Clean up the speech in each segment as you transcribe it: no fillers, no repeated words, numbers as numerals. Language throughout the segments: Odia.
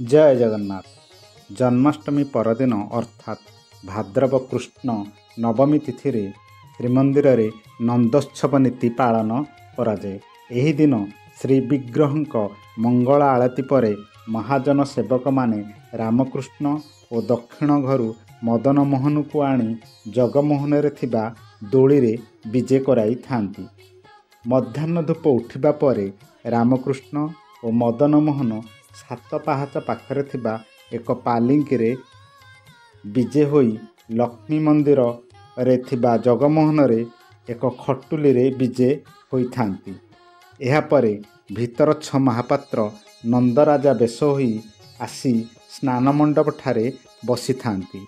ଜୟ ଜଗନ୍ନାଥ। ଜନ୍ମାଷ୍ଟମୀ ପରଦିନ ଅର୍ଥାତ୍ ଭାଦ୍ରବ କୃଷ୍ଣ ନବମୀ ତିଥିରେ ଶ୍ରୀମନ୍ଦିରରେ ନନ୍ଦୋତ୍ସବ ନୀତି ପାଳନ କରାଯାଏ। ଏହି ଦିନ ଶ୍ରୀବିଗ୍ରହଙ୍କ ମଙ୍ଗଳ ଆଳତି ପରେ ମହାଜନ ସେବକମାନେ ରାମକୃଷ୍ଣ ଓ ଦକ୍ଷିଣ ଘରୁ ମଦନମୋହନଙ୍କୁ ଆଣି ଜଗମୋହନରେ ଥିବା ଦୋଳିରେ ବିଜେ କରାଇଥାନ୍ତି। ମଧ୍ୟାହ୍ନ ଧୂପ ଉଠିବା ପରେ ରାମକୃଷ୍ଣ ଓ ମଦନମୋହନ ସାତ ପାହାଚ ପାଖରେ ଥିବା ଏକ ପାଲିଙ୍କିରେ ବିଜେ ହୋଇ ଲକ୍ଷ୍ମୀ ମନ୍ଦିରରେ ଥିବା ଜଗମୋହନରେ ଏକ ଖଟୁଲିରେ ବିଜେ ହୋଇଥାନ୍ତି। ଏହାପରେ ଭିତରଚ୍ଛ ମହାପାତ୍ର ନନ୍ଦରାଜା ବେଶ ହୋଇ ଆସି ସ୍ନାନମଣ୍ଡପଠାରେ ବସିଥାନ୍ତି।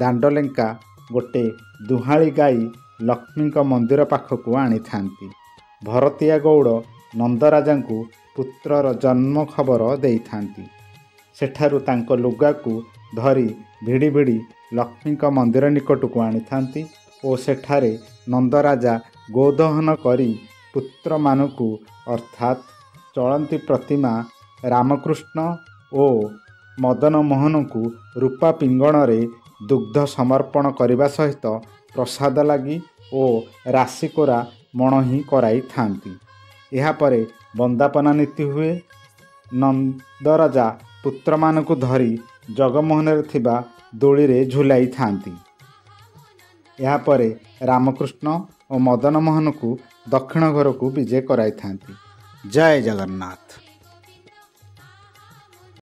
ଦାଣ୍ଡଲେଙ୍କା ଗୋଟେ ଦୁହାଁଳି ଗାଈ ଲକ୍ଷ୍ମୀଙ୍କ ମନ୍ଦିର ପାଖକୁ ଆଣିଥାନ୍ତି। ଭରତିଆ ଗଉଡ଼ ନନ୍ଦରାଜାଙ୍କୁ ପୁତ୍ରର ଜନ୍ମ ଖବର ଦେଇଥାନ୍ତି। ସେଠାରୁ ତାଙ୍କ ଲୁଗାକୁ ଧରି ଭିଡ଼ି ଭିଡ଼ି ଲକ୍ଷ୍ମୀଙ୍କ ମନ୍ଦିର ନିକଟକୁ ଆଣିଥାନ୍ତି ଓ ସେଠାରେ ନନ୍ଦରାଜା ଗୋଦହନ କରି ପୁତ୍ରମାନଙ୍କୁ ଅର୍ଥାତ୍ ଚଳନ୍ତି ପ୍ରତିମା ରାମକୃଷ୍ଣ ଓ ମଦନମୋହନଙ୍କୁ ରୂପା ପିଙ୍ଗଣରେ ଦୁଗ୍ଧ ସମର୍ପଣ କରିବା ସହିତ ପ୍ରସାଦ ଲାଗି ଓ ରାଶିକୋରା ମଣୋହି କରାଇଥାନ୍ତି। ଏହାପରେ ବନ୍ଦାପନା ନୀତି ହୁଏ। ନନ୍ଦରାଜା ପୁତ୍ରମାନଙ୍କୁ ଧରି ଜଗମୋହନରେ ଥିବା ଦୋଳିରେ ଝୁଲାଇଥାନ୍ତି। ଏହାପରେ ରାମକୃଷ୍ଣ ଓ ମଦନମୋହନଙ୍କୁ ଦକ୍ଷିଣ ଘରକୁ ବିଜେ କରାଇଥାନ୍ତି। ଜୟ ଜଗନ୍ନାଥ।